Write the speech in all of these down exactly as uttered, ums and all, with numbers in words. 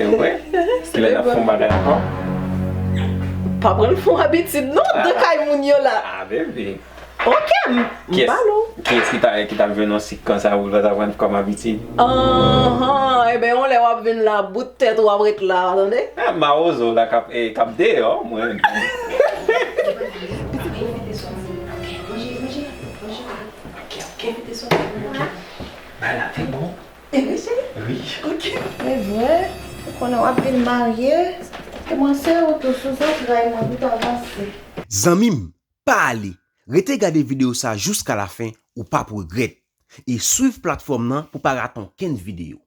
Wi. Kilè n ap fè yon bagay ankò? Pa pran l fè yon abitid non, de kay moun yo la. Ah, bebe. Ok, m m pale w. Kiyès ki ta, ki t ap jwenn yon sik konsa pou l pa ta pran kòm abitid? Anhan, enben, yon lè w ap vin la, bout tèt ou ap ret la, tande? Ah, mawozo la k ap, eh, k ap deyò, mwen. Ok, ok. Bay la te bon. E vre, cheri? Wi. Ok. E vre? Ou konnen w ap vin marye. E mwen se ou tou sou zantray mwen pou t avanse. Zanmi m, pa ale! Rete gade videyo sa jiska lafen, ou p ap regrèt. E swiv platfòm nan pou pa rate okenn videyo.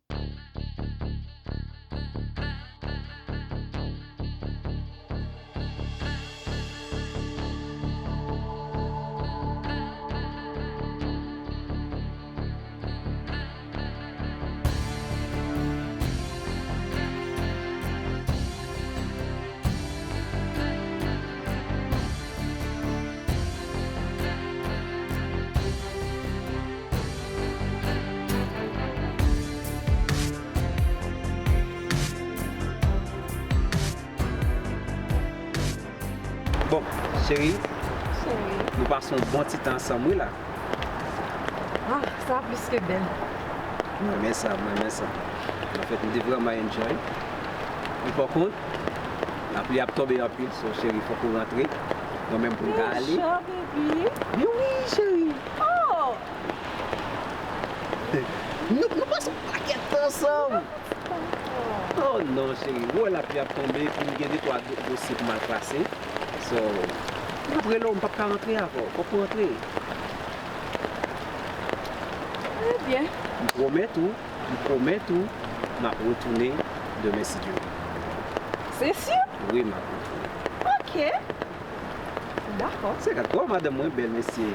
Bon, cheri, cheri, nou pase yon bon ti tan ansanm, wi, la. Ah, sa plis ke bèl. Mwen renmen sa, mwen renmen sa. Anfèt, m te vrèman enjoy. Men pa kont, lapli ap tonbe anpil, so, cheri, fòk ou rantre. Mwen menm pou m ka ale. Deja, baby? Men wi, cheri. Oh! Nou, nou pase yon pakèt tan ansanm. Oh non, cheri, ou wè lapli ap tonbe, epi m gen de twa do- dosye pou m al klase. So, m ap rele w, m p ap ka rantre avè w. Fòk ou rantre. Ebyen. M pwomèt ou, m pwomèt ou, m ap retounen demen si Dye vle. Se si? Wi, m ap retounen. Ok. Dakò. Se gad, wè madanm mwen bèl, mesye.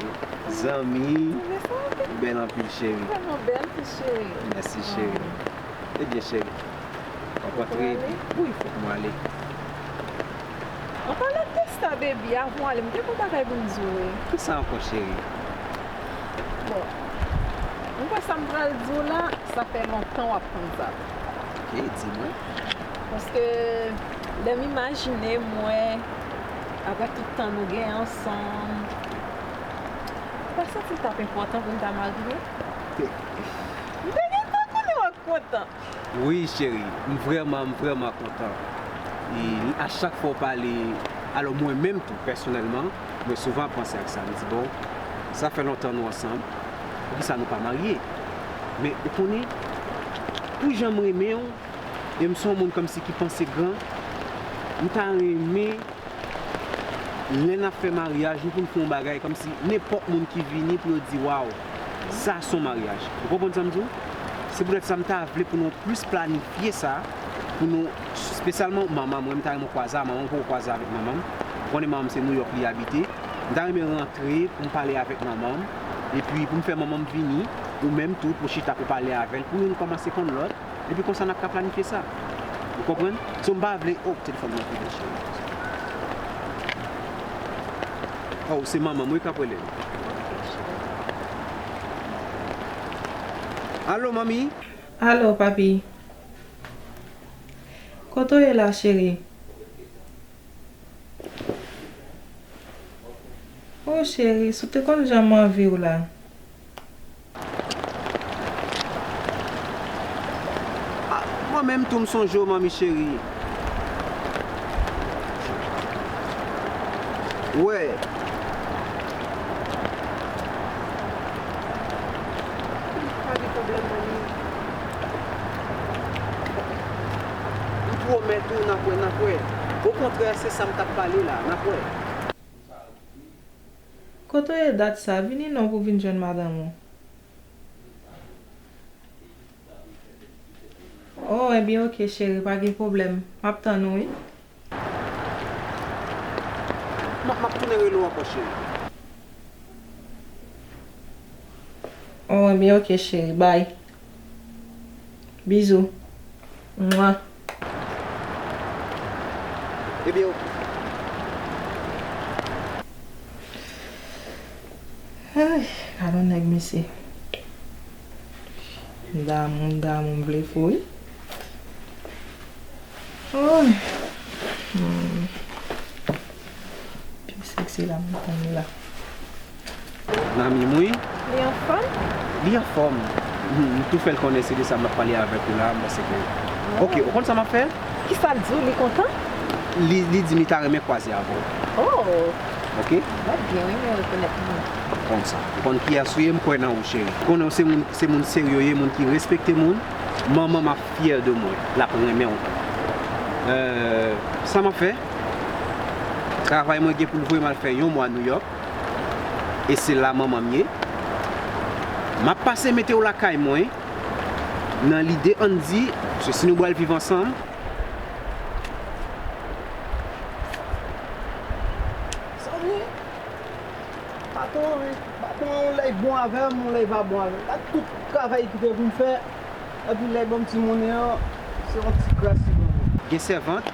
Zanmi. Ou vle sa, ok. Bèl anpil, cheri. Vrèman bèl tou, cheri. Mèsi, cheri. Ebyen, cheri, w ap rantre? Wi, fòk mwen ale. An palan de sa, baby, avan w ale, m gen yon bagay pou m di w, wi. Kisa ankò, cheri? Bon, mwen kwè sa m pral di w la, sa fè lontan w ap tann sa. Ok, di mwen. Paske lè m imajine mwen, apre tout tan nou gen ansanm, ou pa santi l t ap enpòtan pou m ta marye? M te gentan konnen w ap kontan. Wi, cheri, m vrèman, m vrèman kontan. E a chak fwa w pale, alò mwen menm tou, pèsonèlman, mwen souvan ap panse ak sa. M di, bon, sa fè lontan nou ansanm, poukisa nou pa marye? Men, ou konnen, pou jan m renmen w, e m se yon moun kòmsi ki panse gran, m ta renmen lè n ap fè maryaj, nou pou n fè yon bagay kòmsi nenpòt moun ki vini pou yo di, waw, sa se yon maryaj. Ou konprann sa m di w? Se poutèt sa m ta vle pou nou plis planifye sa, pou nou, espesyalman manman mwen, m ta renmen w kwaze a manman m, ou poko kwaze avèk manman m. Ou konnen manman m se Nouyòk li abite. M ta renmen rantre pou m pale avèk manman m, epi pou m fè manman m vini, ou menm tou, pou chita pou pale avè l, pou nou kòmanse konn lòt. Epi konsa n ap ka planifye sa. Ou konprann? So, m pa vle, oh, telefòn mwen ap rele, cheri. Oh, se manman m, wi, k ap rele m. Alo, manmi? Alo, papi. Kote w ye la, cheri? Oh, cheri, si w te konn jan m anvi w la. Ah, mwen menm tou m sonje w, manmi cheri. Wè. Pa gen pwoblèm, manmi. M pwomèt ou, n ap wè, n ap wè. Okontrè, se sa m t ap pale la, n ap wè. Kote w ye dat sa? Vini non pou w vin jwenn madanm ou. Oh, ebyen, ok, cheri, pa gen pwoblèm. M ap tann ou, wi. M ap, m ap tounen rele w ankò, cheri. Oh, ebyen, ok, cheri, bye. Bizou. Mwa. Ebyen, ok. Ay, gad on nèg, mesye. M damou, m damou, m vle fou, wi. Woy. Hmm. Pi seksi la, m tann li la. Zanmi m, wi. Li anfòm? Li anfòm. M tou fè l konnen se de sa m ap pale avèk ou la, m panse ke... Oh. Oke, ou konn sa m ap fè? Kisa l di w, li kontan? Li, li di m li ta renmen kwaze avè w. Oh. Oke? Ou byen, wi, men rekonèt moun. Konn sa. Ou konn kiyès ou ye, m kwè nan ou, cheri. M konnen w se moun, se moun serye w ye, moun ki respekte moun. Manman m ap fyè de mwen. L ap renmen w. Euh, sa m ap fè? Travay mwen gen pou l voye m al fè yon mwa Nouyòk. E se la manman m ye. M ap pase mete w lakay mwen. Nan lide, ann di, paske si nou pral viv ansanm. Zanmi, patwon, patwon an, yon lè l bon avè m, yon lè l pa bon avè m. Gad tout travay li kite pou m fè, epi lè l ban m ti monnen an, se yon ti kras li ban mwen. Gen sèvant,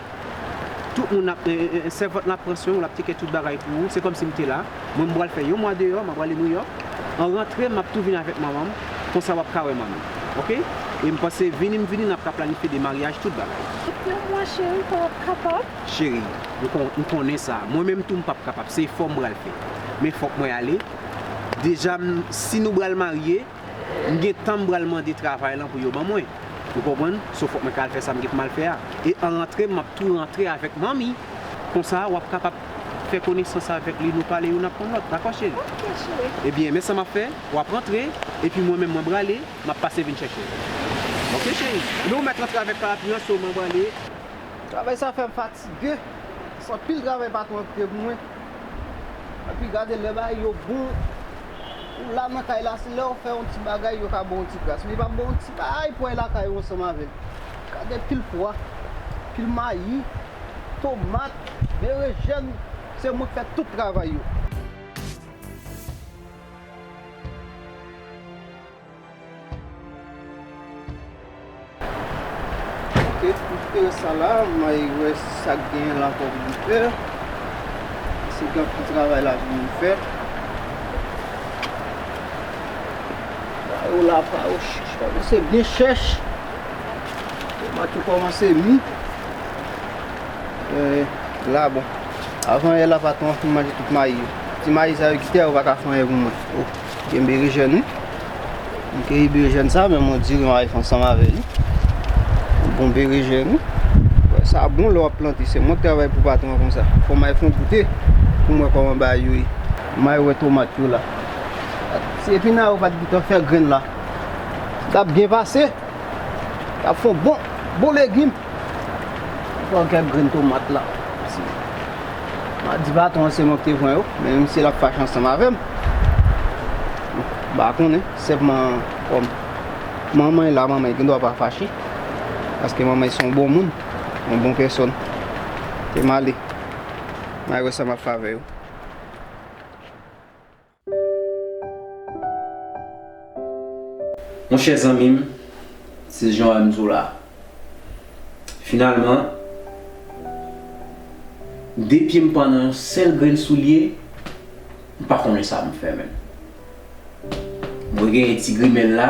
tout moun ap, e, e, e, sèvant la ap pran swen w, l ap tcheke tout bagay pou ou. Se kòmsi m te la. Mwen, m pral fè yon mwa deyò, m ap prale Nouyòk. An rantre, m ap tou vin avèk manman m. Konsa w ap ka wè manmi. Oke? E m panse vini m vini, n ap ka planifye de maryaj, tout bagay. Epi yon mwa, cheri, pa w ap kapab? Cheri, m kon-, m konnen sa. Mwen menm tou, m p ap kapab. Se efò m pral fè. Men fòk mwen ale. Deja, m, si nou pral marye, m gen tan m pral mande travay lan pou yo ban mwen. Ou konprann? So, fòk mwen ka al fè sa m gen pou m al fè a. E an rantre, m ap tou rantre avèk manmi. Konsa, w ap kapab fè konesans avèk li, nou pale youn ap konn lòt. Dakò, cheri? Oke, cheri. Ebyen, men sa m ap fè, w ap rantre, epi mwen menm, mwen prale, m ap pase vin chèche w. Oke, cheri? Men w mèt rantre avèk parapli an, so mwen prale. Travay sa fè m fatige. Se anpil travay patwon an kite pou mwen. Epi gade lè bagay yo bon. Ou la nan kay la, se lè w fè yon ti bagay, yo ka ba w yon ti kras. Men yo p ap ba w yon ti bagay pou w al lakay ou ansanm avè l. Gade pil pwa, pil mayi, tomat, berejèn, se mwen k fè tout travay yo. Ok, pou fè sa la, m al wè sa k genyen la ankò pou m fè. Se gen anpil travay la pou m fè. Pa yo la, pa yo chèch, pa yo se byen chèch. Tomat yo kòmanse mi. Eh, la bon. Avan yè la, patwon an fin manje tout mayi yo. Ti mayi sa yo kite a, yo pa ka fè anyen pou mwen. Oh, gen berejèn, wi. M keyi berejèn sa, men mwen diri m al fè ansanm avè li. Bon berejèn, wi. Wè, sa bon lè w ap plante, se mwen k travay pou patwon an konsa. Fò m al fè yon goute pou m wè kòman bagay yo ye. M al wè tomat yo la. Si epi nan yo pa t gentan fè grenn la, t ap byen pase. T ap fè yon bon, bon legim. Pran kèk grenn tomat la. M a di patwon an se mwen ki te pran yo, men menm si l ap fache ansanm avè m. M pa konnen, senpman kòm manman l la, manman l gendwa pa fache. Paske manman l se yon bon moun, yon bon pèsòn. Te m ale. M al wè sa m ap fè avè yo. Monchè zanmi m, se jan m di w la. Finalman, de pye m pa nan yon sèl grenn soulye, m pa konnen sa m fè menm. Mwen genyen ti grimèl la,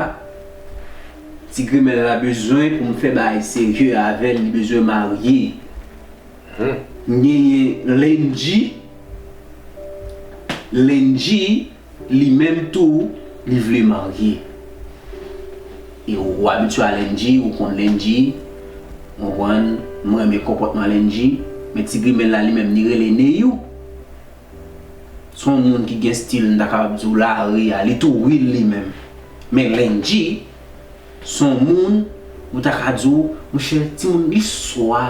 ti grimèl la bezwen pou m fè bagay serye avè l, li bezwen marye. M genyen Lendji. Lendji, li menm tou, li vle marye. E ou abitye a Lendji, ou konn Lendji, ou konprann, m renmen konpòtman Lendji, men ti grimèl la, li menm, li rele Neyou. Se yon moun ki gen stil, m ta kapab di w lari a, li tou real li menm. Men Lendji, se yon moun, ou ta ka di w, monchè, timoun, li swa,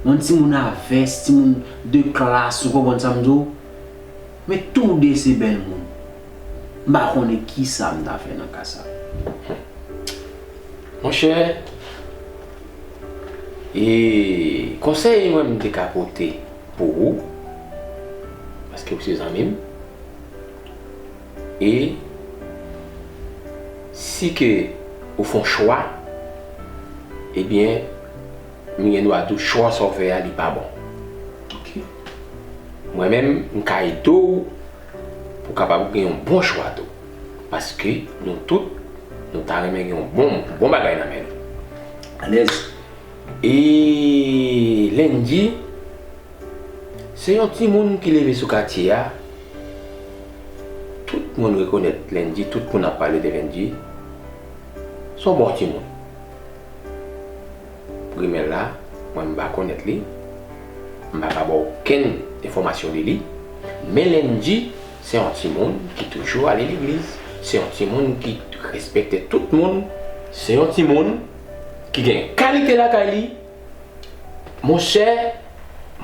yon timoun a vès, timoun de klas, ou konprann sa m di w? Men toude se bèl moun. M pa konnen kisa m ta fè nan ka sa. Monchè, e konsèy mwen m te ka pote pou ou, paske ou se zanmi m, e si ke ou fè yon chwa, ebyen, m gen dwa di w chwa sa w fè a, li pa bon. Ok. Mwen menm, m ka ede w pou w kapab gen yon bon chwa tou. Paske nou tout, nou ta renmen gen yon bon, bon bagay nan men nou. Alèz. E Lendji se yon timoun ki leve sou katye a. Tout moun rekonèt Lendji, tout moun ap pale de Lendji. Se yon bon timoun. Grimèl la, mwen m pa konnèt li. M pa ka ba w okenn enfòmasyon de li. Men Lendji se yon timoun ki toujou ale legliz. Se yon timoun ki respekte tout moun. Se yon timoun ki gen kalite lakay li. Monchè,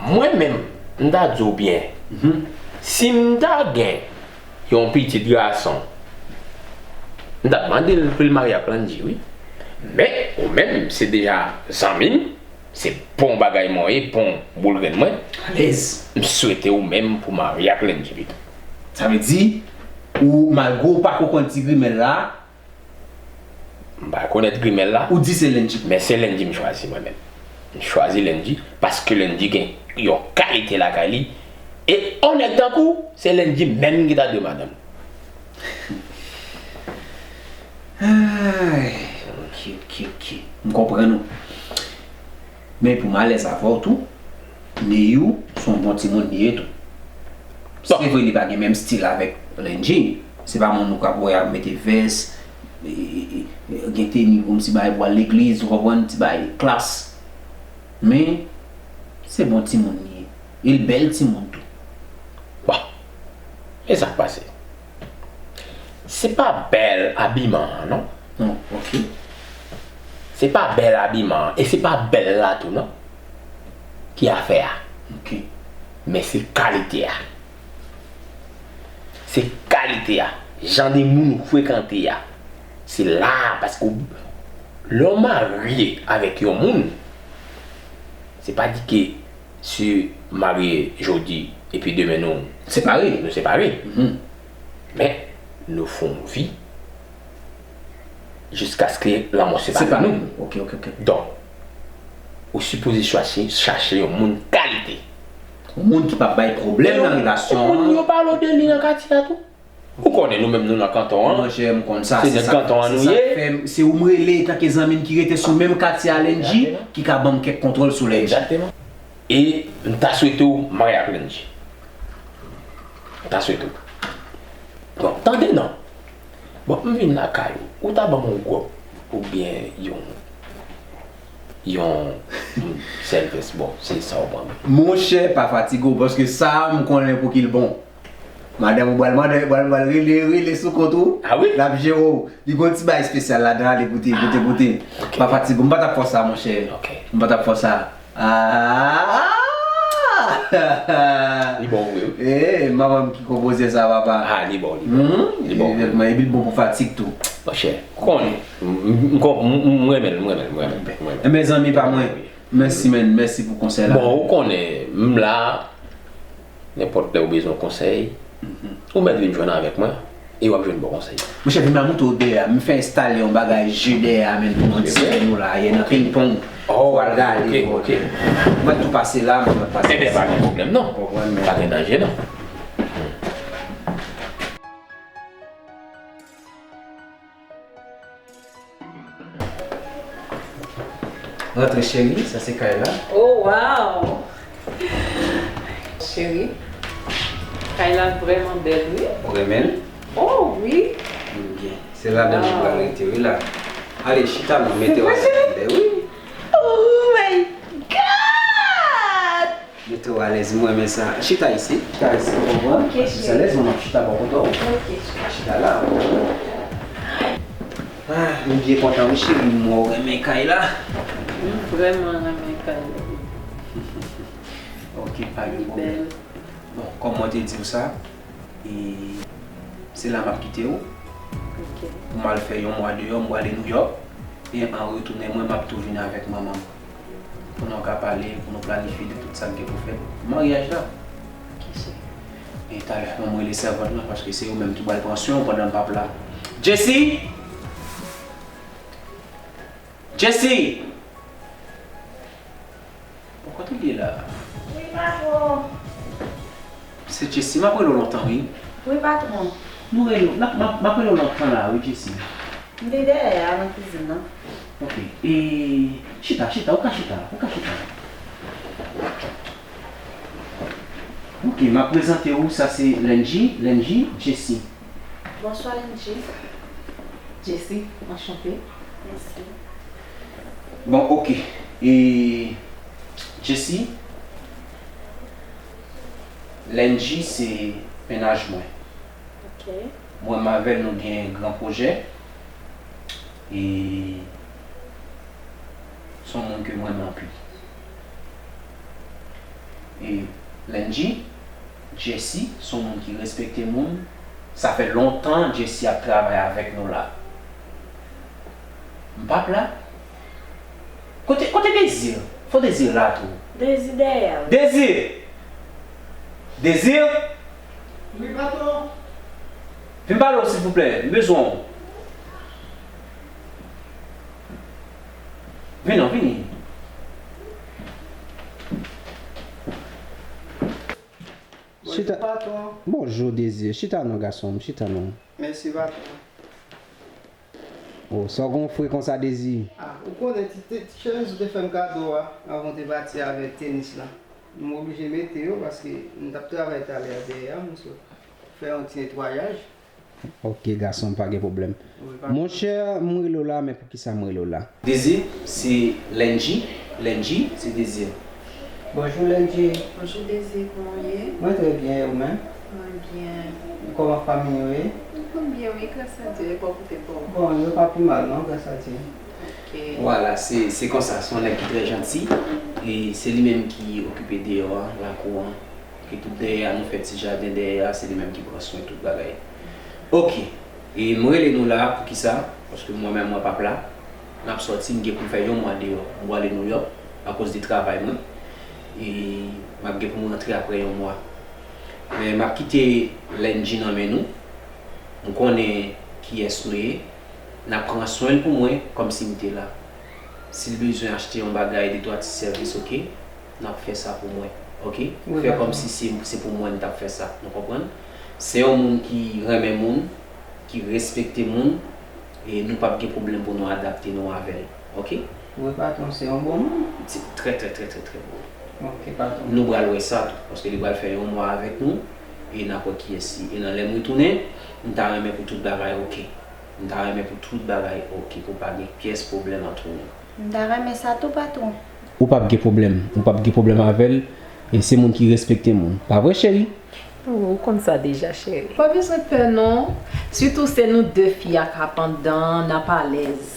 mwen menm, m ta di w byen, si m ta gen yon pitit gason, m t ap mande l pou l marye ak Landji, wi. Men, ou menm, se deja zanmi m, se bon bagay mwen ye, bon boul grenn mwen. Alèz. M swete ou menm pou marye ak Landji pito. Sa vle di, ou, malgre w pa ko konn ti grimèl la, M pa rekonèt grimèl la. Ou di se Lendji. Men se Lendji m chwazi mwen menm. M chwazi Lendji paske Lendji gen yon kalite lakay li. E yon nèg tankou w, se Lendji menm ki ta dwe madanm. Ay, ok, ok, ok. M konprann ou. Men pou malèz avè w tou, Neyou se yon bon timoun li ye tou. Se vre li pa gen menm stil avèk Lendji. Se pa moun ou k ap wè ap mete vès, e, e, e, gen teni kòmsi bagay pou al legliz, ou konprann, ti bagay klas. Men, se bon timoun li ye. E l bèl timoun tou. Bon, e sa k pase? Se pa bèl abiman an, non. Non, ok. Se pa bèl abiman an, e se pa bèl la tou, non. Ki afè a. Ok. Men se kalite a. Se kalite a. Jan de moun ou frekante a. Se la a, paske w, lè w marye avèk yon moun, se pa di ke si w marye jodi, epi demen nou separe, nou separe. Mhm. Men, nou fè yon vi jiskaske lanmò separe nou. Ok, ok, ok. Donk, ou sipoze chache, chache yon moun kalite. Yon moun ki p ap bay pwoblèm nan relasyon an. Moun yo pale w de li nan katye a tou. Ou konnen nou menm nou nan kanton an. Monchè, m konn sa, se nèg kanton an nou ye. Se ou m rele tanke zanmi m ki rete sou menm katye a Lendji, ki ka ban m kèk kontwòl sou Lendji. Egzakteman. E m ta swete w marye ak Lendji. M ta swete w. Bon, tande non. Bon, m vin lakay ou, ou ta ban m yon gwòg oubyen yon, yon, yon sèl vès, bon, se sa w ban m. Monchè, pa fatige w, paske sa a, m konnen pou ki l bon. Madanm ou pral mande, pral, pral rele, rele sou kont ou. Ah wi? L ap jere w. Li gon ti bagay espesyal ladan, ale goute, goute, goute. Ok. Pa fatige w, m pa t ap fè w sa, monchè. Ok. M pa t ap fè w sa. Ah! Li bon vre, wi. Eh, manman m ki konpoze sa, papa. Ah, li bon, li bon. Mhm. Li bon. Epi l bon pou fatig tou. Monchè, ou konnen, m, m, m, m, m renmen l, m renmen l, m renmen l, m renmen l. Enben, zanmi pa mwen, mèsi, man, mèsi pou konsèy la. Bon, ou konnen, m la, nenpòt lè ou bezwen konsèy, ou mèt vin jwenn avèk mwen, e w ap jwenn bon konsèy. Monchè, vin m a montre w dèyè a. M fè enstale yon bagay je dèyè a, men pou nou di nou la, yè nan ping pong. Oh, pou al gade, ok, ok. Mwen tou pase la, mwen pase. Enben, pa gen pwoblèm, non. Konprann, men pa gen danje, non. Rantre, cheri, sa se kay la. Oh, wow! Cheri, kay la vrèman bèl, wi. Ou renmen l? Oh, wi. Byen. Se ladan l ou pral rete, wi, la. Ale, chita non, mete w alèz. Ben wi. Oh my God! Mete w alèz, m renmen sa. Chita isit. Chita isit, ou konprann? Ok, cheri. Alèz, mwen m ap chita bò kote w. Ok, cheri. Chita la. Ah, m byen kontan wi, cheri, m wè w renmen kay la. M vrèman renmen kay la. Ok, pa gen pwoblèm. Li bèl. Bon, kòm mwen te di w sa, e se la m ap kite w. Ok. Pou m al fè yon mwa deyò, m prale Nouyòk. E an retounen mwen, m ap tou vin avèk manman m. Pou nou ka pale, pou nou planifye de tout sa k gen pou fèt pou maryaj la. Ok, cheri. E talè, fò m rele sèvant lan, paske se yo menm ki pral pran swen w pandan m p ap la. Jessie! Jessie! Bon, kote l ye la? Wi, patwon. Se Jessie, m ap rele w lontan, wi. Wi, patwon. Nou rele, m ap, m ap, m ap rele w lontan la, wi, Jessie. M te dèyè a, nan kizin nan. Ok. E, chita, chita, ou ka chita, ou ka chita. Ok, m ap prezante w, sa se Lendji, Lendji, Jessie. Bonswa, Lendji. Jessie, anchante. Mèsi. Bon, ok. E, Jessie, Lendji se mennaj mwen. Ok. Mwen menm avè l, nou gen gran pwojè. E se yon moun ke m renmen anpil. E Lendji, Jessie, se yon moun ki respekte moun. Sa fè lontan Jessie ap travay avèk nou la. M p ap la. Kote, kote Dezi? Fò Dezi la tou. Dezi dèyè. Dezi! Dezi! Wi, patwon. Vin pale w, silvouplè. M bezwen w. Vin non, vini. Bonjou, patwon. Bonjou, Dezi. Chita non, gason m. Chita non. Mèsi, patwon. Oh, sa w gon fre konsa, Dezi? Ah, ou konnen ti, ti, ti chemiz ou te fè m kado a, anvan w te pati avèk tenis la. M oblije mete yo paske m t ap travay talè a dèyè a, m sot fè yon ti netwayaj. Ok, gason, pa gen pwoblèm. Wi, pa. Monchè, m rele w la, men poukisa m rele w la? Dezi, se Lendji. Lendji, se Dezi. Bonjou, Lendji. Bonjou, Dezi, kòman w ye? Mwen trè byen, e ou menm? Mwen byen. Kòman fanmi yo ye? Yo konn byen, wi, gras a Dye. E bò kote pa w? Bon, yo pa pi mal, non, gras a Dye. Ok. Vwala, se, se konsa, se yon nèg ki trè janti. E se li menm ki okipe deyò a, lakou an. Ki tout dèyè a, nou fè ti jaden dèyè a, se li menm ki pran swen tout bagay. Ok. E m rele nou la a, poukisa? Paske mwen menm, mwen p ap la. N ap sòti, m gen pou m fè yon mwa deyò. M prale Nouyòk akoz de travay mwen. E m ap gen pou m rantre apre yon mwa. Men m ap kite Lendji nan men nou. M konnen kiyès nou ye. N ap pran swen l pou mwen, kòmsi m te la. Si l bezwen achte yon bagay, de twa ti sèvis, ok, n ap fè sa pou mwen, ok? Wi, patwon. Fè kòmsi se, se pou mwen n t ap fè sa, nou konprann? Se yon moun ki renmen moun, ki respekte moun, e nou p ap gen pwoblèm pou nou adapte nou avè l, ok? Wi, patwon, se yon bon moun. Se trè, trè, trè, trè, trè bon. Ok, patwon. Nou pral wè sa tou, paske li pral fè yon mwa avèk nou, e n ap wè kiyès li. E nan lè m retounen, m ta renmen pou tout bagay ok. M ta renmen pou tout bagay ok, pou pa gen pyès pwoblèm ant nou. M ta renmen sa tou, patwon. Ou p ap gen pwoblèm. Ou p ap gen pwoblèm avè l. E se moun ki respekte moun. Pa vre, cheri? Wi, ou konn sa deja, cheri. Pa bezwen pè, non. Sitou se nou de fi a k ap anndan, n ap alèz.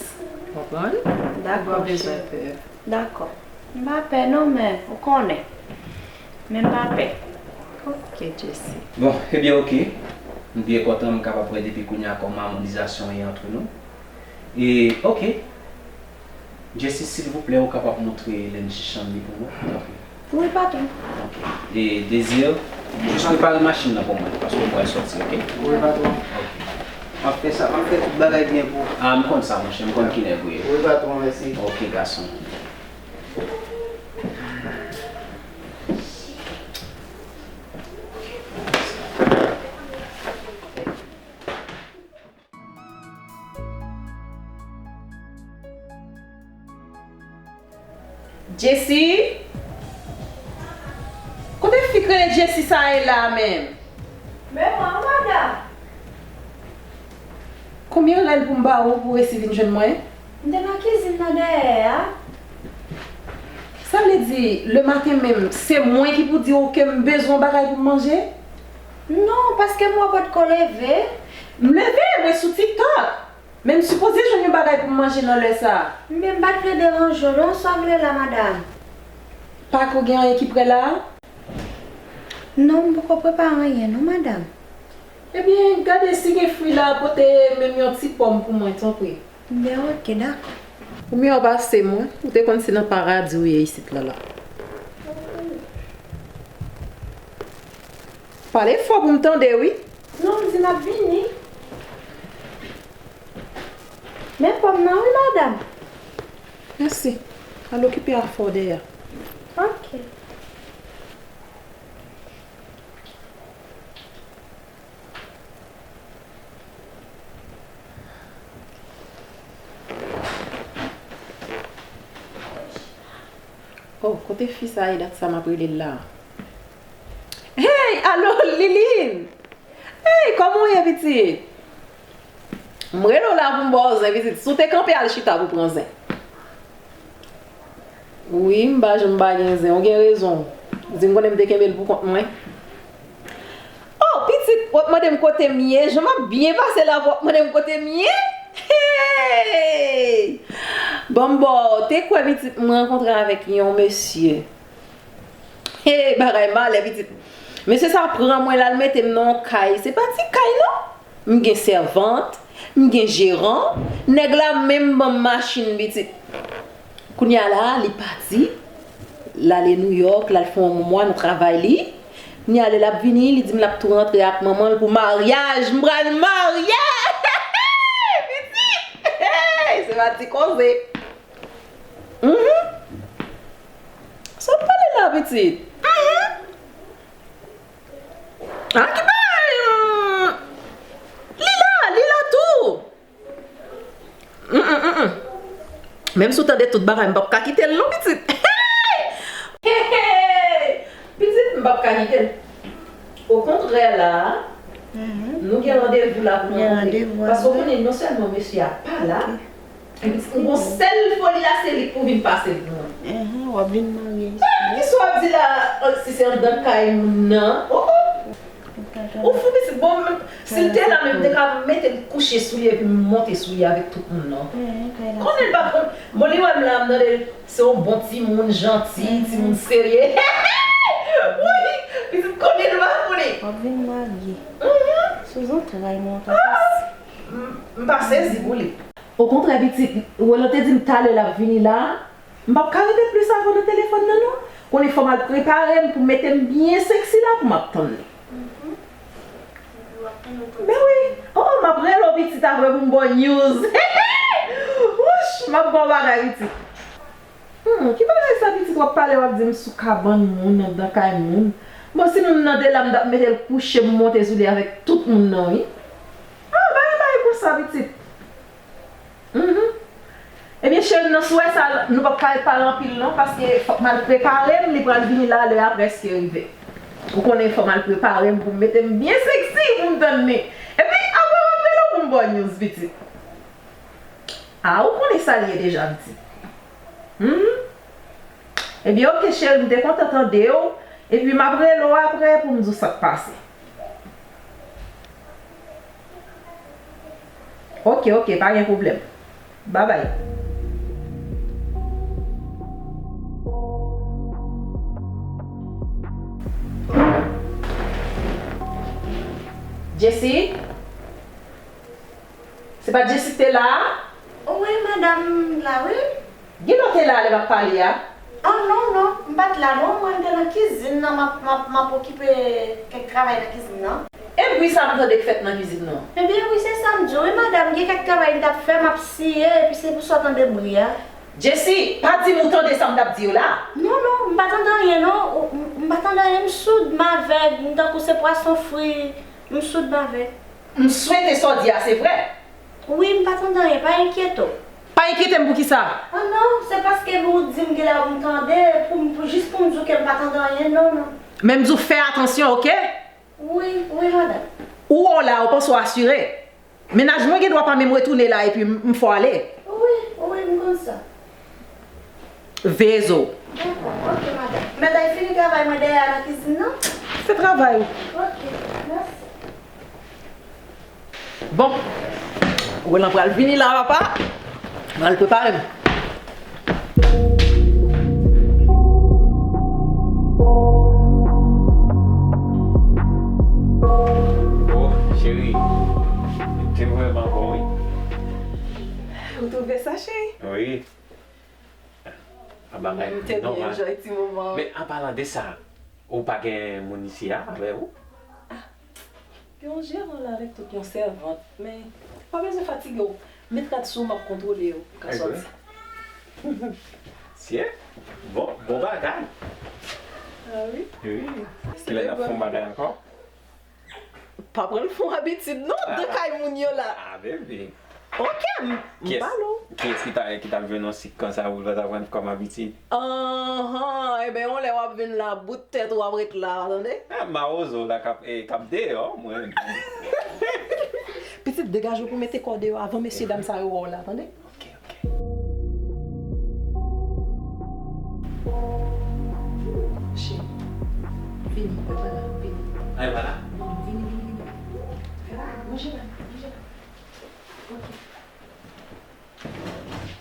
Konprann? Dakò, cheri. Pa bezwen pè. Dakò. M pa pè non, men ou konnen. Men m pa pè. Ok, Jessie. Bon, ebyen, ok. M byen kontan m kapab wè depi kounye a kòman amonizasyon ye ant nou. E, ok. Jessie, silvouplè, ou kapab montre Lendji chanm li pou mwen, tanpri? Wi, patwon. Ok. E, Désir, jis prepare machin nan pou mwen, paske m pral sòti, ok? Wi, patwon. Ok. M ap fè sa, m ap fè tout bagay byen pou ou. Ah, m konn sa, monchè, m konn ki nèg ou ye. Wi, patwon, mèsi. Ok, gason. Jessie? Kote fi k rele Jessie sa ye la menm? Men mwen, madanm. Konbyen rèl pou m ba ou pou w resi vin jwenn mwen? M te nan kizin nan dèyè a. Sa vle di, lematen menm, se mwen ki pou di w ke m bezwen yon bagay pou m manje? Non, paske m wè w potko leve. M leve, mwen sou TikTok. Men m sipoze jwenn yon bagay pou m manje nan lè sa a. Men m pa t vle deranje w non, sa w vle la, madanm? Pa ko gen anyen ki prè la a? Non, m poko prepare anyen non, madanm. Ebyen, gade si gen fwi la, pote menm yon ti pòm pou mwen, tanpri. Ben, ok, dakò. Ou miyò pase m, wi. Ou te konn se nan paradi ou ye isit la, la. Pale fò pou m tande, wi. Non, m di m ap vini. Men pòm nan, wi, madanm. Mèsi. Al okipe afè w dèyè. Ok. Oh, kote fi sa ye, dat sa m ap rele l la? Hey, Alo, Liline! Hey, kòman w ye, pitit? M rele w la pou m ba w zen, pitit. Si w te kanpe al chita pou pran zen. Wi, m pa janm pa gen zen. Ou gen rezon. Di m konnen m te kenbe l pou kont mwen. Oh, pitit, w ap mande m kote m ye. Jan m ap byen pase la, w ap mande m kote m ye? Hey! Bon, bon, te kwè, pitit, m rankontre avèk yon mesye. Hey, bagay malè, pitit. Mesye sa pran mwen la, l mete m nan yon kay. Se pa ti kay, non. M gen sèvant, m gen jeran. Nèg la menm ban m machin, pitit. Kounye a la, li pati. L ale Nouyòk, l al fè yon mwa nan travay li. Kounye a, lè l ap vini, li di m l ap tou rantre ak manman l pou maryaj. M pral marye! Pitit! Hey! Se pa ti koze. Mhm. Sa w ap pale la, pitit? Mhm. Ah, ki bagay, hmm. Li la, li la tou. Mm, mm, mm, mm. Menm si w tande tout bagay, m p ap ka kite l non, pitit. Hey, hey. Pitit, m p ap ka kite l. Okontrè la, nou gen randevou la pou nou. Gen randevou. Paske w konnen non sèlman mesye a pa la, epi m gon sèl foli la, se li k pou vin pase l pou mwen. Enhen, w ap vin marye isi. Ah, kisa w ap di la? Oh, si se anndan kay moun nan. Oh, oh. Ou fou, pitit, bon, si l te la menm, m te ka mete l kouche sou li epi m monte sou li avèk tout moun nan. Enhen, kay la. Konnen l pa konn. Bon, li wè m la, m tande se yon bon timoun, janti, timoun serye. Wi, pitit, konnen l pa konnen. W ap vin marye. Mhm. Sou zantray mwen, papa. Ah! M, m pa sezi pou li. Okontrè, pitit, Roland te di m talè l ap vini la. M p ap ka rete plis avan nan telefòn nan, non. Konnen fò m al prepare m pou m mete m byen seksi la pou m ap tann li. Mhm. Epi w ap tann li. Men wi. Oh, oh, m ap rele w, pitit, apre pou m ba w news. Wouch, m ap ba w bagay, pitit. Hmm, ki bagay sa, pitit, w ap pale, w ap di m sou kabann moun, anndan kay moun? Bon, si moun nan te la, m t ap mete l kouche, m monte sou li avèk tout moun nan, wi. Ah, bagay, bagay konsa, pitit. Mhm. Ebyen, cheri m nan, si w wè sa, nou p ap ka ret pale anpil non, paske fòk m al prepare m, li pral vini la, lè a prèske rive. Ou konnen fò m al prepare m pou m mete m byen seksi pou m tann li. Epi, apre w ap rele w pou m ba w news, pitit. Ah, ou konnen sa l ye deja, pitit. Mhm. Ebyen, oke, cheri m, te kontan tande w. Epi, m ap rele w apre pou m di w sa k pase. Oke, oke, pa gen pwoblèm. Babay. Jessie? Se pa t Jessie k te la a? Wi, madanm la, wi. Gen lè w te la a lè m ap pale a? Oh, non, non, m pa t la, non. Mwen, m te nan kizin nan, m ap, m ap, m ap okipe kèk travay nan kizin nan. E bri sa m tande k fèt nan kizin nan? Ebyen, wi, se sa m di w, wi, madanm. Gen kèk travay m t ap fè, m ap siye, epi se pou sa w tande bri a. Jessie, pa di m ou tande sa m t ap di yo la? Non, non, m pa tande anyen, non. Ou, m, m pa tande anyen, m soud, m avèg, m tankou se pwason fri, m soud, m avèg. M swete sa w di a se vrè. Wi, m pa tande anyen, pa enkyete w. Pa enkyete m poukisa? Oh non, se paske ou di m genlè ou m tande, pou m, pou, jis pou m di w ke m pa tande anyen, non, non. Men m di w fè atansyon, oke? Wi, wi, madanm. Ou wè w la, ou panse w asire. Mennaj mwen gen dwa pa menm retounen la epi m, m fò ale. Wi, wi, m konn sa. Veye zo w. Dakò, oke, madanm. Mèt al fini travay mwen dèyè a nan kizin nan. Fè travay ou. Oke, mèsi. Bon, Roland pral vini la, papa. Mwen al prepare m. Oh, cheri, te vrèman bon, wi. Ou twouve sa, cheri? Wi. A bagay nòmal. M te byen enjoy ti moman an. Men, an palan de sa, ou pa gen moun isi a avè ou? Ah, gen yon jeran la avèk tout yon sèvant, men pa bezwen fatige w. Met rad sou w, m ap kontwole yo, ou ka sòti. Sye, bon, bon bagay. Ah wi. Wi. Kilè n ap fè yon bagay ankò? Pa pran l fon abitid non, de kay moun yo la. Ah, bebe. Ok, m m pale w. Kiyès ki ta ki t ap jwenn yon sik konsa pou l pa ta pran kòm abitid? Anhan, enben yon lè w ap vin la, bout tèt ou ap ret la, tande? Ah, mawozo la k ap eh, k ap deyò, mwen. Pitit, degaje w pou mete kò w deyò avan mesye dam sa yo wè w la, tande? Ok, ok. Cheri, vini, mwen pa la, vini. Ah, e pa la? Vini, vini, vini. Manje la, manje la. Ok.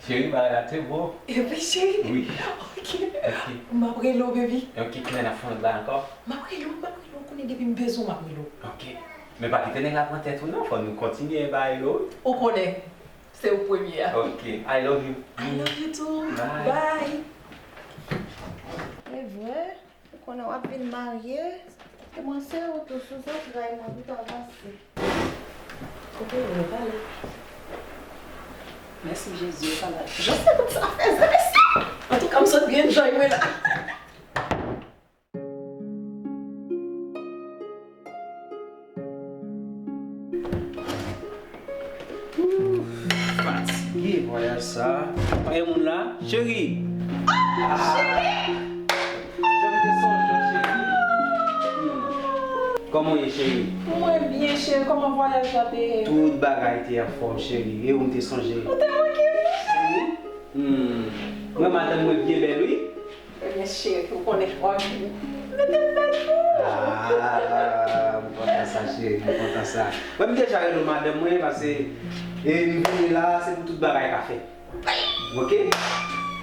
Cheri, bagay la te bo. Epi cheri. Wi. Ok. Ok. M ap rele w, baby. Ok, kilè n ap fè yon lòt bagay ankò? M ap rele w, m ap rele w, ou konnen depi m bezwen w, m ap rele w. Ok. Men pa kite nèg la pran tèt ou non, fò nou kontinye bay lo. Ou konnen, se ou premye a. Ok, I love you. I love you too. Bye. Bye. E vre? Ou konnen w ap vin marye, e mwen se ou tou sou zantray mwen pou t avanse. Kote w ye pale? Mèsi Jezi, yo pale. Jan se tout sa fè, se mesye! Antouka, m sot byen enjoy mwen la. Fatige vwayaj sa. Pa gen moun la? Cheri! Ah! Cheri! Jan m te sonje w, cheri. Hmm. Kòman w ye, cheri? Mwen byen, cheri. Kòman vwayaj la te ye? Tout bagay te anfòm, cheri. E ou m te sonje? Ou te manke m, wi, cheri. Hmm. Mwen, madanm mwen byen bèl, wi. Ebyen, cheri, ou konnen fò vini. Mete m bèl pou ou. Ah, m kontan sa, cheri, m kontan sa. Mwen, m deja rele w madanm mwen, paske e, m vini la, se pou tout bagay ka fèt. Ok?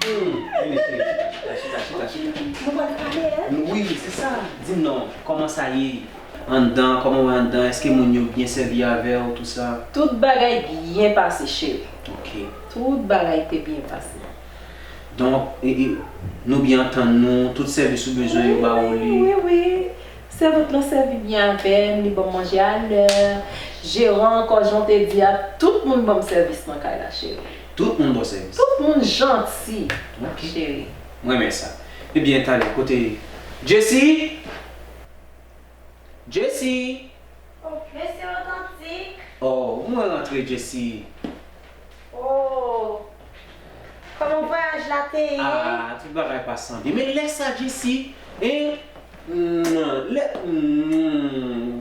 Hmm, vini, cheri, chita, chita, chita, chita, chita. Nou pral pale, en? Wi, se sa. Di m non, kòman sa ye? Anndan, kòman w wè anndan? Èske moun yo byen sèvi avè w, tou sa? Tout bagay byen pase, cheri. Ok. Tout bagay te byen pase. Donk, e, e, nou byen antann nou, tout sèvis ou bezwen yo ba ou li. Wi, wi, wi. Sèvant lan sèvi byen avè m, li ban m manje alè. Jeran ankò, jan w te di a, tout moun ban m sèvis nan kay la, cheri. Tout moun ba w sèvis? Tout moun janti, cheri. M renmen sa. Ebyen, talè, kote Jessie? Jessie! Oh, mesi otantik. Oh, mwen rantre, Jessie. Oh, kòman vwayaj la te ye? Ah, tout bagay pase byen. Men lè sa, Jessie, hein? Lè,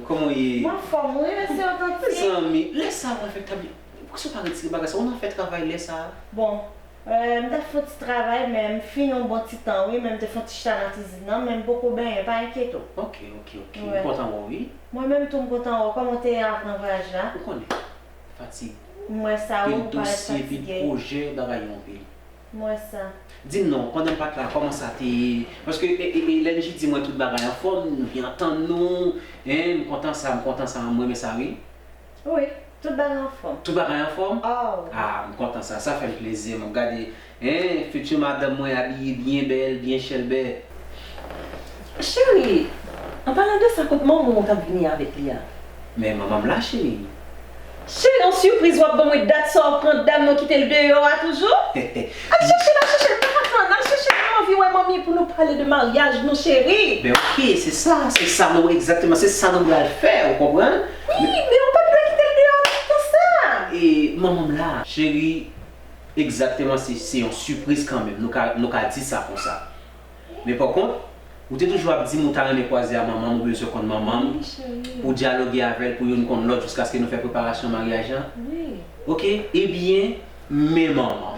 kòman w ye? Mwen anfòm, wi, mesi otantik. Mezanmi, lè sa, mwen fèk tabli. Poukisa w pa retire bagay sa? Ou nan fè travay lè sa? Bon, Euh, m t ap fè yon ti travay, men m fini yon bon ti tan, wi, men m te fè yon ti chita nan kizin nan, men m poko benyen, pa enkyete w. Ok, ok, ok. M kontan wè w, wi. Mwen menm tou, m kontan wè w. Kòman w te ye avan vwayaj la? Ou konnen, fatig. M wè sa, wi, ou parèt fatige. Pil dosye, pil pwojè, bagay yo anpil. M wè sa. Di m non, pandan m pa t la, kòman sa te ye? Paske, e, e, e, Lenji di mwen tout bagay anfòm, nou byen antann nou, en, m kontan sa, m kontan sa, m renmen sa, wi. Wi, tout bagay anfòm. Tout bagay anfòm? Oh, wi. Ah, m kontan sa. Sa fè m plezi. M ap gade, en, fiti madanm mwen abiye byen bèl, byen chèlbè. Cheri, an palan de sa, kot manman w t ap vini avèk li a? Men manman m la, cheri. Cheri, yon sipriz w ap ban mwen, dat sa w pran dam nan kite l deyò a toujou? Al chèche l, al chèche l, pa ka tann, al chèche l, m anvi wè manmi pou nou pale de maryaj nou, cheri. Ben, ok, se sa, se sa, mwen, egzakteman, se sa nou pral fè, ou konprann? Wi, men ou pa t dwe kite l deyò nan tan sa. E manman m la, cheri, egzakteman, se, se yon sipriz kanmenm, nou ka, nou ka di sa konsa. Men pa kont, ou te toujou ap di m ou ta renmen kwaze a manman m, ou bezwen konn manman m, pou dyaloge avè l, pou youn konn lòt, jiskaske nou fè preparasyon maryaj lan. Wi. Ok, ebyen, men manman m.